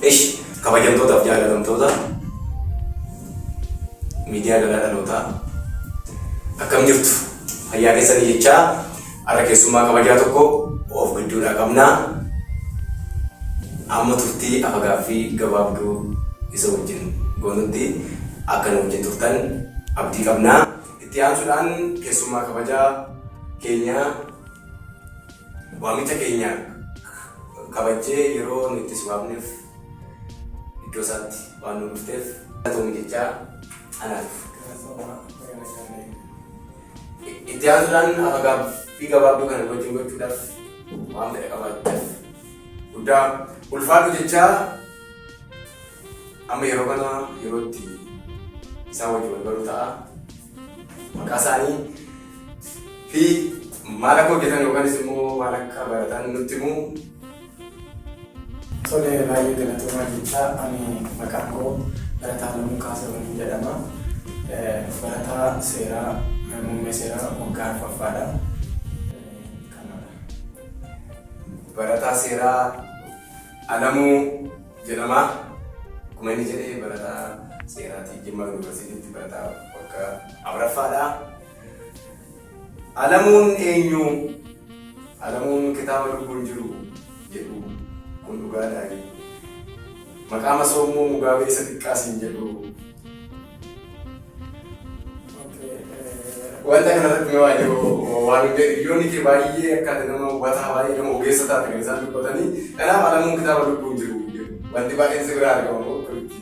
Ish kabajamtootaaf jaalatamtoota miidiyaa Galaa Dhalootaa, akkam jirtu? Fayyaa keessanii jechaa, har'a keessummaa kabajaa tokko of gidduudhaa qabnaa. Amma turtii afagaaffii gabaabduu isa wajjin goonutti akka nu wajjin turtan abdii qabnaa. Itti aansuudhaan keessummaa kabajaa keenya waamicha keenya kabajjee yeroo nu itti si waamneef iddoo isaatti waan nu dhufteef galatoomi jechaa anaaf. Itti aansuudhaan afagaaffii gabaabduu kana nu wajjin gochuudhaaf waan fedha qabaachuudhaaf guddaa ulfaadhu jechaa, amma yeroo kana yeroo itti isaan wajjin wal baruu ta'a. Maqaa isaanii fi maal akka hojjetan yookaanis immoo maal akka baratan nutti himu. Tole, baay'ee galatoomaa jechaa, ani maqaan koo Barataa Alamuu Kaasahuun jedhama. Barataa seeraa, muummee seeraa waggaa arfaffaadha. Kanadha. Barataa seeraa Alamuu jedhama. Akkuma inni jedhe barataa seeraati, Jimmaa Yuunivarsiitiitti barataa waggaa afuraffaadha. Alamuun eenyu? Alamuun kitaaba lubbuun jiru jedhu, kun dhugaadhaa? Maqaa masoo immoo Mugaabee isa xiqqaa siin jedhu. Wanta kanarratti mee waa yeroo waan hiriyoonni kee baay'ee akka ati nama hubataa, baay'ee nama ogeessa taate kan isaan dubbatanii. Kanaaf Alamuun kitaaba lubbuun jiru jedhu. Wanti baay'een si biraa argama moo akkamitti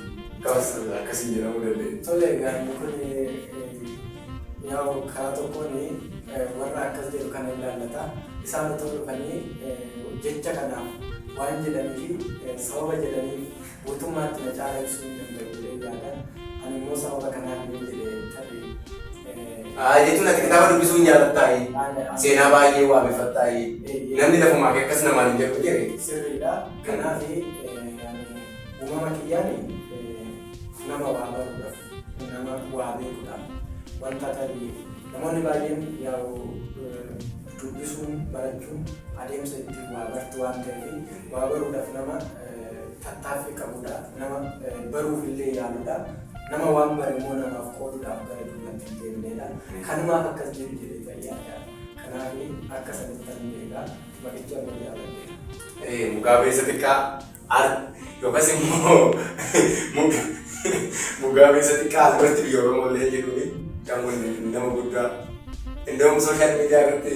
akkasiin jedhamuu danda'e? Tole, egaa inni kun yaa'u karaa tokkoon warra akkas jedhu kana ilaallata. Isaan otoo dhufanii jecha kanaaf waan jedhanii fi sababa jedhaniif guutummaatti na caala ibsuu hin danda'u jedhee yaada. Ani immoo sababa kanaaf yoo jedhe tarii. Jechuun ati kitaaba dubbisuu hin jaallattaayi? Seenaa baay'ee waameffattaayi? Namni lafumaa kee akkas namaan hin jedhu jedhe. Sirriidha. Kanaaf uumama kiyyaan nama waa baruudhaaf, nama waa beekuudhaaf, wanta tarii namoonni baay'een yaa'u dubbisuun barachuun adeemsa ittiin waa bartu waan ta'eef, waa baruudhaaf nama tattaaffii qabudha. Nama baruuf illee yaaludha. Nama waan bare immoo namaaf qooduudhaaf gara duubatti hin deemnedha. Kanumaaf akkas jedhu jedhee fayyaadha. Kanaaf akka sanittan beeka. Maqicha immoo jaalladheera. Mugaabee isa xiqqaa yookaas immoo Mugaabee isa xiqqaa Alberti biyya Oromoo illee jedhuuni nama guddaa. Indoom social media irratti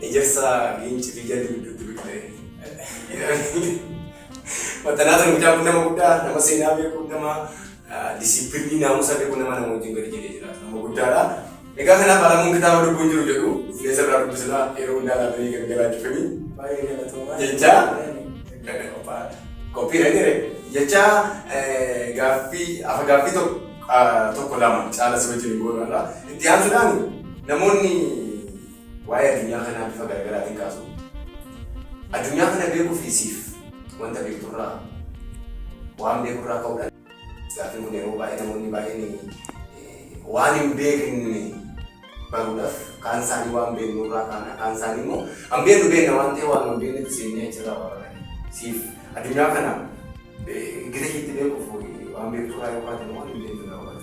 ejersa giinci fi jalli gidduutti biqilee. Maxxanaa sana mucaan kun nama guddaa, nama seenaa beeku, nama discipline, naamusa beeku, nama nama wajjin gadi jedhee jiraatu, nama guddaadha. Egaa kanaaf Alamuun kitaaba lubbuun jiru jedhu dhufnee sirraa dubbisnaa, yeroo hundaa laatanii kan galaachifanii. Baay'ee galatoomaa. Jecha? Qophaa'aadha. Qophiidha jedhe. Jecha gaaffii afa gaaffii tokko lama caala si wajjin goonarra. Itti aansuudhaan namoonni waa'ee addunyaa kanaa bifa garaagaraatiin kaasu. Addunyaa kana beekuu fi siif wanta beekturraa, waan beekurraa ka'uudhaan gaaffiin kun yeroo baay'ee namoonni baay'een waan hin beekne baruudhaaf, kaan isaanii waan beeknurraa kaana, kaan isaanii immoo an beeknu beekna waan ta'e waan hin beeknetti seennee achirraa waa barana. Siif addunyaa kana gita isheetti beekuuf waan beekturraa yoo kaate waan hin beeknurraa waan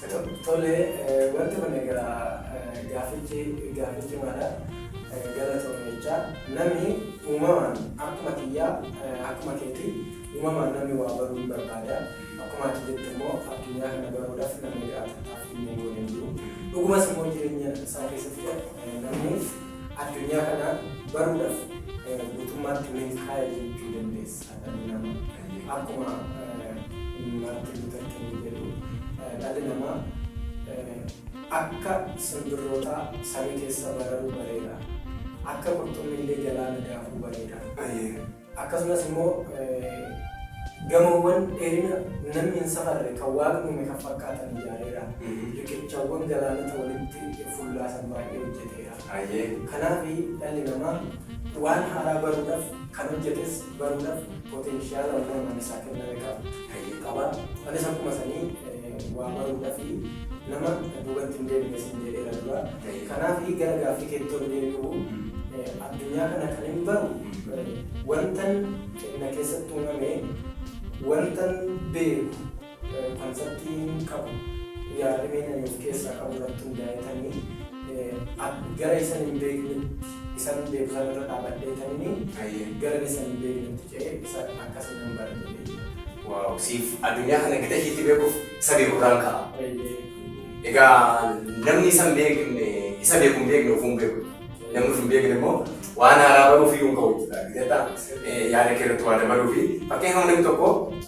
Sagam. Tole, wanti kun egaa gaafichi maadha? Galatoome jecha, namni uumamaan akkuma kiyyaa, akkuma keetii uumamaan namni waa baruu hin barbaada. Akkuma ati jette immoo addunyaa kana baruudhaaf namni egaa tattaaffii hin goone hin jiru. Dhugumas immoo jireenya isaa keessatti namni addunyaa kana baruudhaaf guutummaatti milkaa'e jechuu dandeessa dhalli namaa. Akkuma Martin Luther King jedhu, dhalli namaa akka simbirrootaa samii keessa bararuu bareera. Akka qurxummiillee galaana daakuu bareera. Akkasumas immoo gamoowwan dheerina namni hin safarre kan waaqni uume kan fakkaatan ijaareera. Riqichawwan galaanota walitti fullaasan baay'ee hojjeteera. Kanaaf dhalli namaa waan haaraa baruudhaaf, kan hojjetes baruudhaaf potential uumamaan isaa kenname qaba. Anis akkuma sanii waa baruudhaaf nama duubatti hin deebine sin jedheera dura. Kanaaf gara gaaffii keetti ol deebi'u, addunyaa kana kan hin baru wantan na keessatti uumame Wantan beeku, conceptiin qabu, yaadrimeen ani of keessaa qabu irratti hundaa'etanii gara isan hin beeknetti, isan beeku sana irra dhaabadheetanii gara isan hin beeknetti ce'ee isa akkasii nan bara jedhee. Wow, siif addunyaa kana gita ishiitti beekuuf isa beekurraan ka'a. Egaa namni isa hin beekne, isa beeku hin beekne ofuu hin beeku. Namni of hin beekne immoo waan haaraa baruuf iyyuu hin ka'u jechuudha. Gitatta yaada kee irratti waa dabaluu fi fakkeenyaaf namni tokko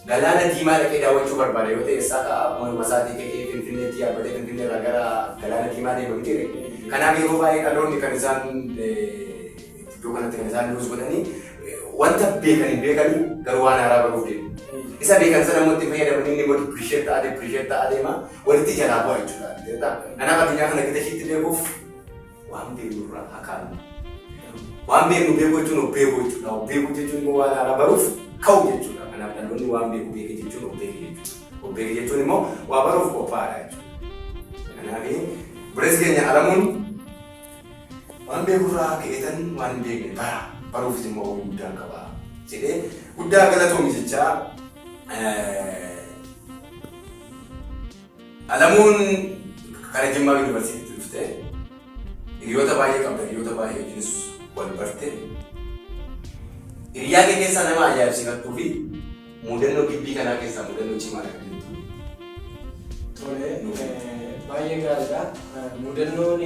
Galaana Diimaa dhaqee daawwachuu barbaada yoo ta'e, eessaa ka'a? Manuma isaatii ka'ee Finfinneetti yaabbatee Finfinnee irraa gara Galaana Diimaa deema miti ree? Kanaaf yeroo baay'ee dhaloonni kan isaan iddoo kanatti kan isaan lose godhanii wanta beekan hin beekanii garuu waan haaraa baruuf deemu. Isa beekan sana immoo itti fayyadamanii inni immoo depreciate ta'aa depreciate ta'aa deema, walitti jalaa bu'a jechuudha. Kanaaf addunyaa kana gita ishiitti beekuuf waan beeknu irraa haa kaanu. Waan beeknu beekuu jechuun of beekuu jechuudha. Of beekuu jechuun immoo waan haaraa baruuf ka'u jechuudha. Kanaaf dhaloonni waan beeku beeke jechuun of beeke jechuudha. Of beeke jechuun immoo waa baruuf qophaa'aadha jechuudha. Kanaaf obboleessi keenya Alamuun waan beekurraa ka'eetan waan hin beekne bara baruufis immoo hawwii guddaan qaba jedhee, guddaa galatoomi jechaa. Alamuun kara Jimmaa Yuunivarsiitiitti dhuftee hiriyoota baay'ee qabda, hiriyoota baay'ee wajjinis wal barte. Hiriyaa kee keessaa nama ajaa'ibsiifattuu fi mudannoo gibbii kanaa keessaa mudannoo cimaadha kan jettu. Tole, baay'ee gaariidha. Mudannoon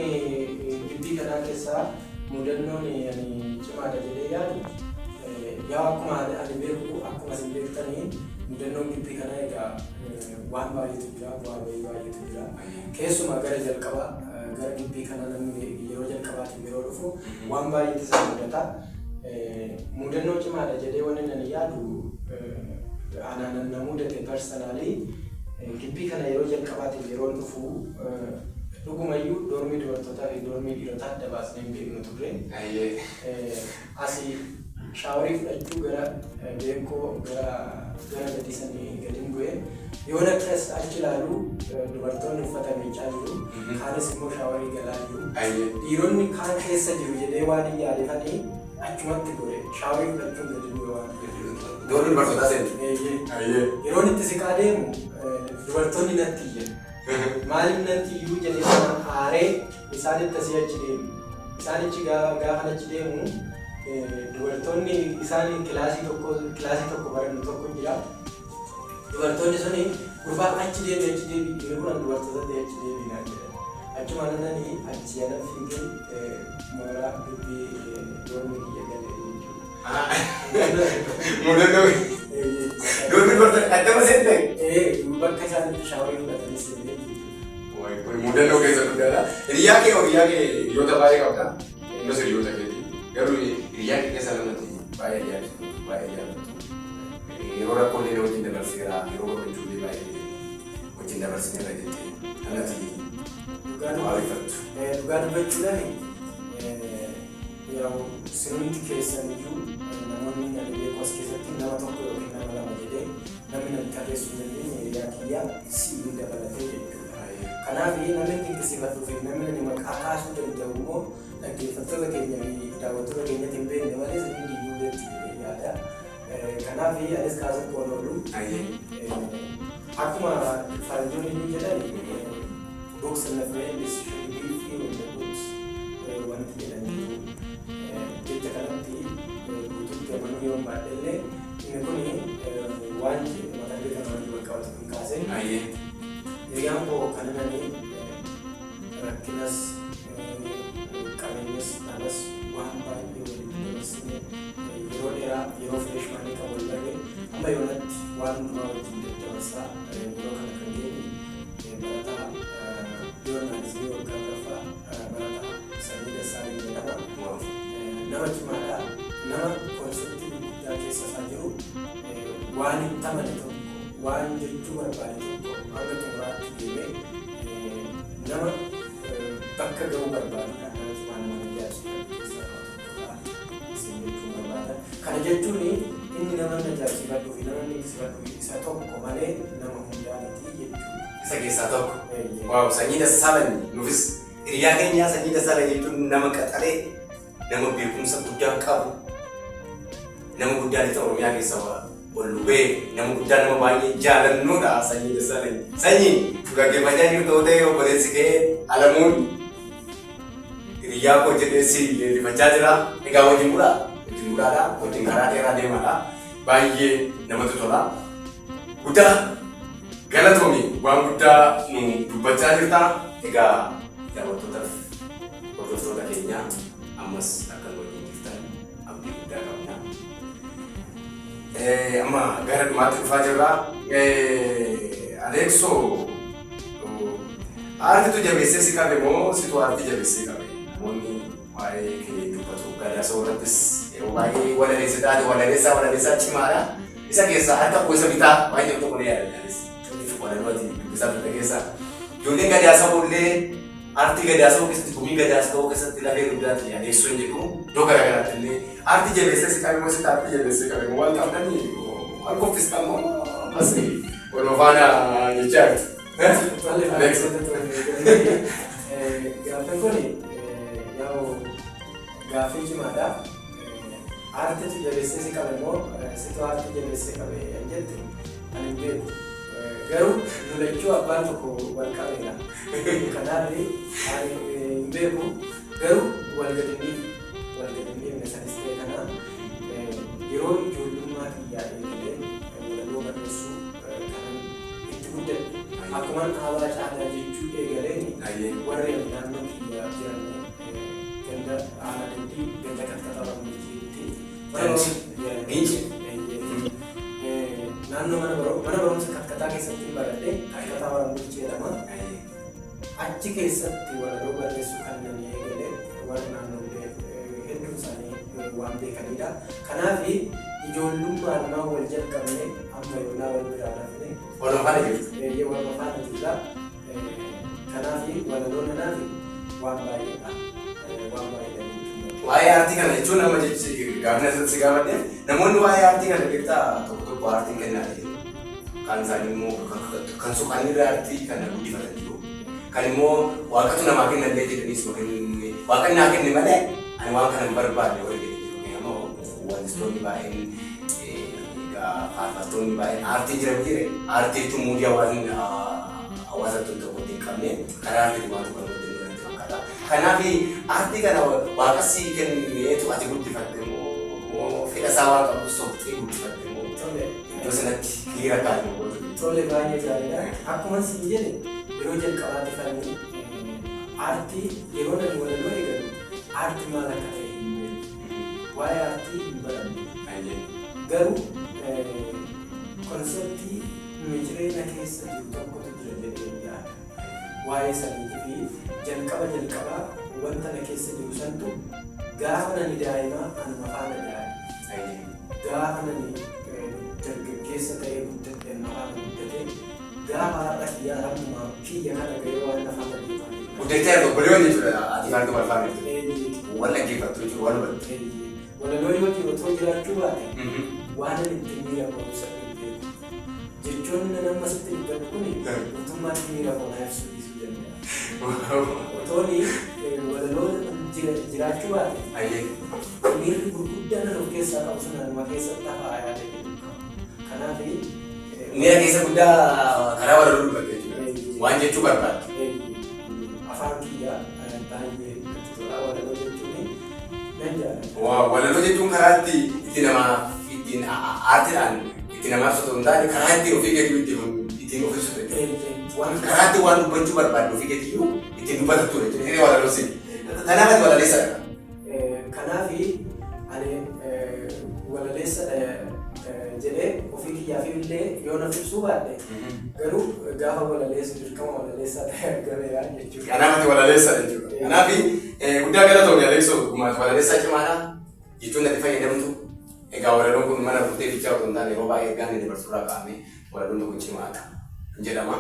gibbii kanaa keessaa mudannoon ani cimaadha jedhee yaadu, yaa akkuma ani beeku, akkuma isin beektanii, mudannoon gibbii kanaa egaa waan baay'eetu jira, bu'aa bahii baay'eetu jira. Keessumaa gara jalqabaa gara gibbii kanaa namni yeroo jalqabaatiif yeroo dhufu waan baay'eetu isa mudata. Mudannoo cimaadha jedhee wanni ani yaadu anaan na mudate personally, gibbii kana yeroo jalqabaatiif yeroo dhufu dhugumayyuu dormii dubartootaa fi dormii dhiirotaa adda baasnee hin beeknu turre. Asii showerii fudhachuu gara beekoo gara gadi sanii gadi bu'ee yoon akkas achi ilaalu dubartoonni uffata miicaa jiru. Kaanis immoo showerii galaa jiru. Dhiironni kaan keessa jiru jedhee waan hin yaadefanii achumatti gore showerii fudhachuun gadi bu'e waan. Dormii dubartootaa seente. Eeyyee. Yeroon itti siqaa deemu dubartoonni natti iyyan. Maaliif natti iyyuu jedhee sana aaree isaanitti asii achi deemu. Isaanichi gaafa achi deemu dubartoonni isaan kilaasii tokko barannu tokko jira. Dubartoonni suni, "Gurbaa, achi deemi, achi deemi, inni kun dubartoota ta'e, achi deemi," naan jedhan. Achuma nani achi yana fiigee mooraa dubbii dormii kiyya galee jechuudha. Mudannoo dormii dubartoota addama seente. Bakka isaan itti showerii fudhatanii seenee jechuudha. Kun mudannoo keessa guddaadha. Hiriyaa kee hiriyoota baay'ee qabda. Innis hiriyoota keeti. Garuu hiriyaa kee keessa namatti baay'ee ajaa'ibsiifatu, baay'ee jaallattu. Yeroo rakkoolee wajjin dabarseera, yeroo gammachuullee baay'ee wajjin dabarsineera jettee namatti waawiffattu. Dhugaa dubbachuudhaan, yeroo sirriitti keessan iyyuu namoonni ani beeku as keessatti nama tokko yookiin nama lama jedhee namni nami tarreessuu hin dandeenye hiriyaa kiyyaa si'ii dabalatee jechuudha. Kanaaf namni dinqisiifadhuu fi namni ani maqaa kaasuu danda'u immoo dhaggeeffattoota keenya fi daawwattoota keenyatti hin beekne malee hundi iyyuu beektu jedhee yaada. Kanaaf anis kaasuun koon oolu. Akkuma faranjoonni iyyuu jedhan, "Books and the friends should be few in the books," wanti jedhan jiru. Jecha kanatti guutuutti amanuu yoo hin baadhe illee, inni kun waan mata duree kana waliin wal qabatu kun kaasee. Hiriyaan koo kan inni rakkinas, qabeenyas, dhalas waan baay'ee waliin dabarsine, yeroo dheeraa, yeroo freshmanii kan wal barre amma yoonatti waan hundumaa wajjin daddabarsaa yeroo kana kan geenye, barataa journalismii waggaa afuraffaa, barataa Sanyii Dassaaleny jedhama. Nama cimaadha. Nama conceptii gurguddaa keessa isaa jiru, waan itti amane tokko, waan jechuu barbaade tokko hanga xumuraatti deemee nama bakka ga'uu barbaadudha. Nama cimaa nama ajaa'ibsiifatu keessaa nama tokkodha. Isin jechuun barbaada. Kana jechuun inni nama inni ajaa'ibsiifadhuu fi nama inni dinqisiifadhu isa tokko malee nama hundaa miti jechuudha. Isa keessaa tokko. Wow, Sanyii Dassaalany nuufis hiriyaa keenyaa. Sanyii Dassaalany jechuun nama qaxalee, nama beekumsa guddaa qabu, nama guddaa lixa Oromiyaa keessa waa Ol nu ga'e nama guddaa nama baay'ee jaalannuudha Sanyii Dassaalany. Sanyii nu gaggeeffachaa jirtu yoo ta'e obboleessi kee Alamuun hiriyyaa koo jedhee si leellifachaa jira. Egaa wajjin bulaa, wajjin bulaadha, wajjin karaa dheeraa deemaadha. Baay'ee namatti tola. Guddaa galatoomi waan guddaa nu dubbachaa jirta. Egaa daawwattootaaf hordoftoota keenya ammas akka nu wajjin jirtan abdii guddaa qabna. Amma gara dhumaatti dhufaa jirra. Aleeksoo aartitu jabeessee si qabe moo situ aartii jabeessee qabe? Namoonni waa'ee kee dubbatu. Gadaa soorrattis yeroo baay'ee walaleessitaa walaleessaa walaleessaa cimaadha. Isa keessaa harka koo isa bitaa waan jedhu tokko ni yaadadha anis. Walaloo ati dubbisaa turte keessaa. Ijoolleen gadaa saboollee aartii gadaa saboo keessatti gumii gadaa saboo keessatti lafee guddaati Aleeksoon jedhu iddoo garaagaraatti illee aartii jabeessee si qabe moo sitti aartii jabeessee qabe moo wal qabdanii wal kuffistan moo ammas waluma faana jechaa jirtu. Gaaffiin kun yaa'u gaaffii cimaadha. Aartitu jabeessee si qabe moo situ aartii jabeessee qabe kan jette ani hin beeku. Garuu nu lachuu abbaan tokko wal qabeera. Kanaaf ani hin beeku garuu wal gadi hin dhiifne. Wal gadi hin dhiifne sanis ta'e kana yeroo ijoollummaa kiyyaa eegalee walaloo barreessuu kanan itti guddadhe. Akkuman Aabaa Caalaa jechuu eegaleen warri ani naannoo kiyya jiran ganda aanaa Dandii ganda Katkataa Bambichiitti Ginci. Naannoo mana barumsa Katkataa keessatti baradhe. Katkataa Barambichi jedhama. Achi keessatti walaloo barreessuu kan namni eegale warri naannoollee hedduun isaanii waan beekanidha. Kanaaf ijoollummaan maa wal jalqabne amma yoonaa wal biraa nafne. Waluma faana jirtu. Eeyyee, waluma faana jirra. Kanaaf walaloon anaaf waan baay'eedha. Waan baay'eedha jechuudha. Waa'ee aartii kana jechuun nama jechi gaafni asirratti si gaafadhe namoonni waa'ee aartii kana beektaa tokko tokko aartiin kennaa jedhu. Kaan isaanii immoo kan soqanii aartii kana guddifatan jiru. Kan immoo waaqatu namaa kenna illee jedhaniis waaqan naa kenne malee ani waan kana hin barbaanne warri jedhan jiru. Amma weellistoonni baay'een egaa faarfattoonni baay'een aartii jiran jire aartii jechuun muudii hawaasni hawaasa tokkotti hin qabne karaa aartii waan tokko namatti hin godhanitti fakkaata. Kanaaf aartii kana waaqa sii kenneetu ati guddifatte moo fedha isaa waan qabdu soqxee guddifatte moo iddoo sanatti hiriira kaa'e moo gootu? Tole, baay'ee gaariidha. Akkuma siin jedhe yeroo jalqabaatti fannii aartii yeroo nani walaloo eegalu aartii maal akka ta'e hin beeku. Waa'ee aartii hin baranne. Garuu concept jireenya keessa jiru tokkotu jira jedhee yaada. Waa'ee saniitii fi jalqaba jalqabaa wanta na keessa jiru santu gaafa nani daa'imaa anuma faana daa'e. Gaafa nani dargaggeessa ta'ee guddadhe anuma faana guddatee gaafa har'a kiyyaa rabbumaa kiyya kana ga'ee waan na faana deemaa jiru. Guddachaa jirtu obboleewwan jechuudha ati faana wal faana jirtu. Wal dhaggeeffattu jechuudha wal hubattu. Walaloo yoo jiru otoo jiraachuu baate waan ani ittiin miira koo ibsadhu hin beeku. Jechoonni nan amma sitti dubbadhu kun guutummaatti miira koo na ibsuu dhiisuu danda'a. Otooni walaloo jiraachuu baate miirri gurguddaan an of keessaa qabu sun anuma keessatti hafaa yaada jedhu qaba. Kanaaf Miira keessa guddaa karaa walaloo dubbatte jechuudha. Waan jechuu barbaadde. Afaan kiyya baay'ee natti tola walaloo jechuun nan jaalladha. Walaloo jechuun karaa itti itti namaa ittiin aartiidhaan itti namaa ibsatu hin taane karaa ittiin ofii keetii ittiin of ibsitu jechuudha. Waan Karaa itti waan dubbachuu barbaaddu ofii keetiyyuu ittiin dubbatattu jechuudha. Inni walaloo si. Kanaaf ati walaleessadha. Kanaaf ani walaleessadha jedhee ofii kiyyaaf illee yoo naaf ibsuu baadhe garuu gaafa walaleessu dirqama walaleessaa ta'e argameera jechuudha. Kanaaf ati walaleessadha jechuudha. Kanaaf guddaa galatoomi Aleeksoo dhugumaatti walaleessaa cimaadha jechuun ati fayyadamtu. Egaa walaloon kun mana rukutee fichaa otoo hin taane yeroo baay'ee ergaan inni dabarsurraa kaa'amee walaloon tokko cimaadha jedhama.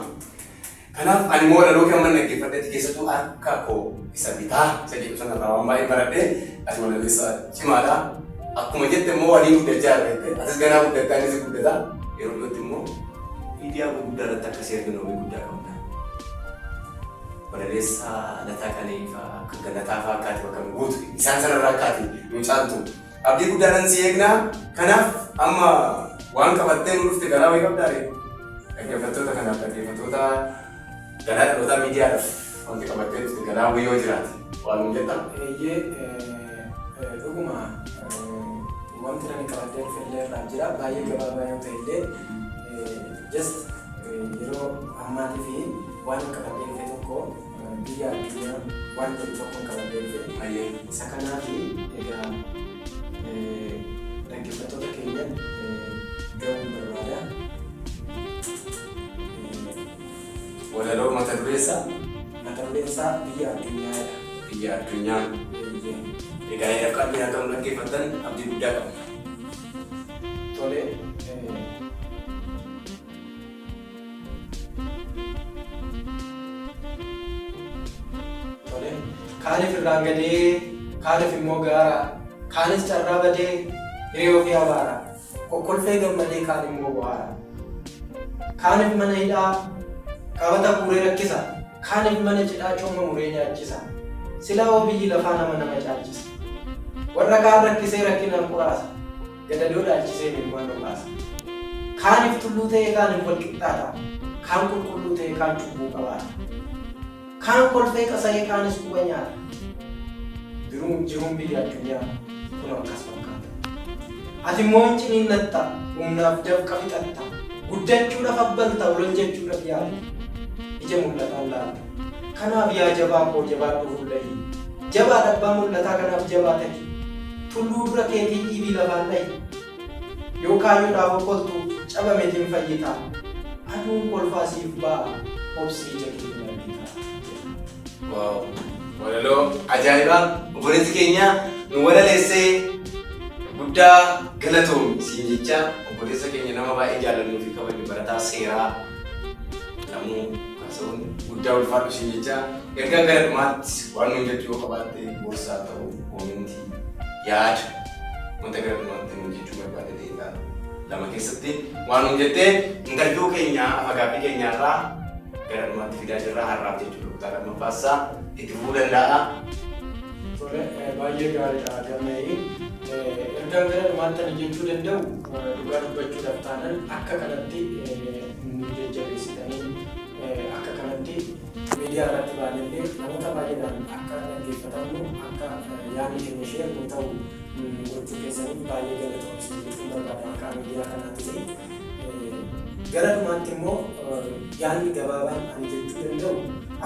Kanaaf ani immoo walaloo kee amma dhaggeeffadhetti keessattuu harka koo isa bitaa isa jedhu sanarraa waan baay'ee baradhee ati walaleessaa cimaadha. Akkuma jette immoo waliin guddachaa jirra jette atis ganaa guddattaa innis guddataa yeroo dhiyootti immoo miidiyaa gurguddaa irratti akka si arginu hawwii guddaa qabna. Walaleessaa Lataa Qana'ii fa'aa akka Galataa fa'aa akka ati bakka nu buutu isaan sanarraa akka ati nu caaltu abdii guddaadhaan si eegna. Kanaaf amma Waan qabattee nu dhufte galaa wayii qabdaa ree? Dhaggeeffattoota kanaaf, dhaggeeffattoota Galaa Dhalootaa Miidiyaadhaaf wanti qabattee dhufte galaa wayii yoo jiraate waan nuun jettaa? Eeyyee, dhuguma wanti ani qabadhee dhufe illee irraa jira. Baay'ee gabaabaa yoo ta'e illee, just yeroo ammaatii fi waan qabadhee dhufe tokko, biyya addunyaa waan jedhu tokko qabadhee dhufe. Isa kanaaf egaa dhaggeeffattoota keenya ga'uun barbaada. Walaloo mata dureessaa? Mata dureen isaa Biyya Addunyaadha. Biyya Addunyaa. Eeyyee. Egaa yaada qalbii akka nu dhaggeeffattan abdii guddaa qabna. Tole. Tole. Kaaniif irraan gadee, kaaniif immoo gaara, kaanis carraa badee, hiree ofii abaara. Kokkolfee gammadee, kaan immoo bohaara. Kaaniif mana hidhaa qabata guuree rakkisa. Kaaniif mana cidhaa cooma muree nyaachisa. Silaa hoo biyyi lafaa nama nama caalchisa. Warra kaan rakkisee rakkinaan quraasa. Gadadoo dhaalchisee imimmaan obaasa. Kaaniif tulluu ta'ee, kaaniif wal qixxaata. Kaan qulqulluu ta'ee, kaan cubbuu qabaata. Kaan kolfee qasa'ee, kaanis quba nyaata. Jiruun jiruun biyya addunyaa kun akkas fakkaata. Ati immoo hin ciniinnatta, humnaaf dafqa fixatta. Guddachuudhaaf abbalta, ol ol jechuudhaaf yaalta. Ija mul'ataan laalta. Kanaaf yaa jabaa koo, jabaadhu fuulla'ii. Jabaadha abbaa mul'ataa, kanaaf jabaa ta'i. Tulluu dura keetii dhiibii lafaan dha'i. Yoo kaayyoodhaaf okkoltu caba meetiin fayyita. Aduun kolfaa siif ba'a, obsii ija keetiin argita. Jedha. Wow! Walaloo ajaa'ibaa obboleessi keenya nu walaleessee, guddaa galatoomi siin jecha. Obboleessa keenya nama baay'ee jaallannuu fi kabajnu, barataa seeraa Alamuu Kaasa'uun, guddaa ulfaadhu siin jecha. Ergaa gara dhumaatti waan nuun jettu yoo qabaatte, gorsaa ta'u, comment, yaada, wanta gara dhumaatti nuun jechuu barbaade daqiiqaa 2 keessatti waan nuun jettee, interview keenya, afagaaffii keenya irraa gara dhumaatti fidaa jirra har'aaf jechuudha. Kutaa lammaffaasaa itti fufuu danda'a. Tole, baay'ee gaariidha Gammee. Ergaan gara dhumaatti ani jechuu danda'u, dhugaa dubbachuudhaaf taanan, akka kanatti nu jajjabeessitanii, akka kanatti miidiyaa irratti baanellee namoota baay'eedhaan akka dhaggeeffatamnu, akka yaadni keenya share nu ta'u gochuu keessaniif baay'ee galatoomsi jechuun barbaada maqaa miidiyaa kanaatiin. Gara dhumaatti immoo yaadni gabaabaan ani jechuu danda'u,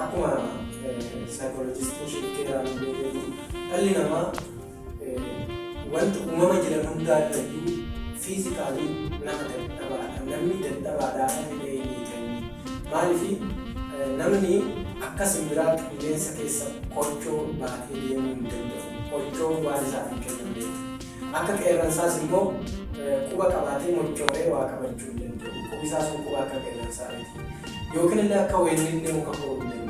akkuma saayikooloojistiin Shiif Keeraan illee jedhu, dhalli namaa wanti uumama jiran hundaa irrayyuu physically nama dadhabaadha. Namni dadhabaadha jedhee hin hiikanni. Maaliif? Namni akka simbiraa qilleensa keessa korchoo baatee deemuu hin danda'u. Korchoo waan isaaf hin kennamneef. Akka qeerransaas immoo quba qabaatee mochooree waa qabachuu hin danda'u. Qubi isaa sun quba akka qeerransaa miti. Yookiin illee akka weennillee muka koruu hin danda'u.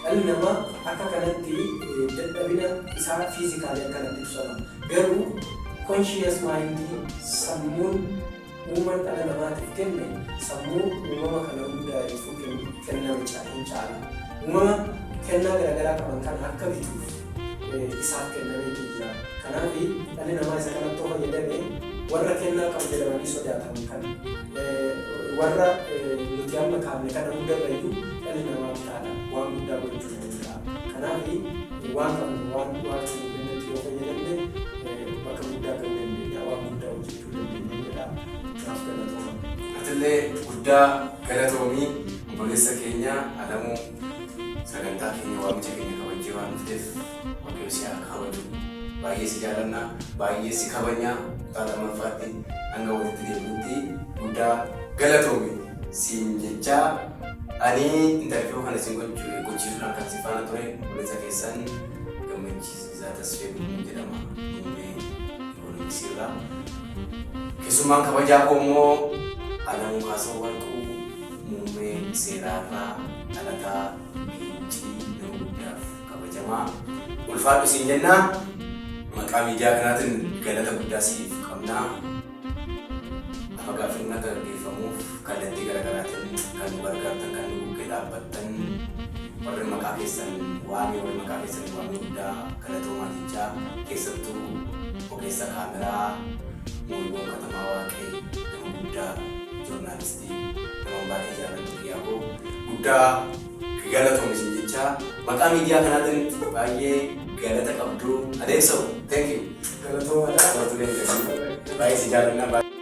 Dhalli namaa akka kanatti dadhabina isaa physically akkanatti ibsama. Garuu conscious mind, sammuun uumaan dhala namaatiif kenne, sammuu uumama kana hundaa'eefuu kenname hin caala. Uumama kennaa garaagaraa qaban kana akka bituuf isaaf kennameetu jira. Kanaaf dhalli namaa isa kanatti yoo fayyadame, warra kennaa qabu jedhamanii sodaataman kana, warra nuti amma kaafne kana hundarrayyuu dhalli namaa bitaadha. Waan guddaa gochuu danda'a. Kanaaf waan qabnu, waan Waaqni nuu kennetti yoo fayyadamne, bakka guddaa gahuu dandeenya. Waan guddaa hojjechuu dandeenya jedha. Naaf galatooma. Atillee guddaa galatoomii, obboleessa keenya Alamuu, sagantaa keenya, waamicha keenya kabajjee waan dhufteef Waaqayyo si haa kabaju. Baay'ee si jaallanna, baay'ee si kabajna. Kutaa lammaffaatti hanga walitti deebinutti guddaa galatoomi siin jechaa, ani interview kana isin gochiisuudhaan kan si faana ture obboleessa keessan Gammachiisaa Tasfee Gurmuu jedhama, muummee Ikoonomiksii irraa. Keessummaan kabajaa koo immoo Alamuu Kaasoo Warquu, muummee seeraarraa, dhalataa Giincii, nama guddaaf kabajamaa. Ulfaadhu siin jennaa. Maqaa miidiyaa kanaatiin galata guddaa siif qabnaa. Afa gaaffiin akka gaggeeffamuuf kallattii garaagaraatiin kan nu gargaartan, kan nu bukkee dhaabbattan, warri maqaa keessan waame, warri maqaa keessan waame, guddaa galatoomaa jechaa, keessattuu ogeessa kaameraa Mooyiboon Katamaa Waaqee nama guddaa. Guddaa, joornaalistii nama baay'ee jaalladhu, biyyaa koo guddaa galatoom isin jecha maqaa miidiyaa kanaatiin baay'ee galata qabdu adeemsa. Thank you. Galatoomaadha. Baay'ee si jaalladha.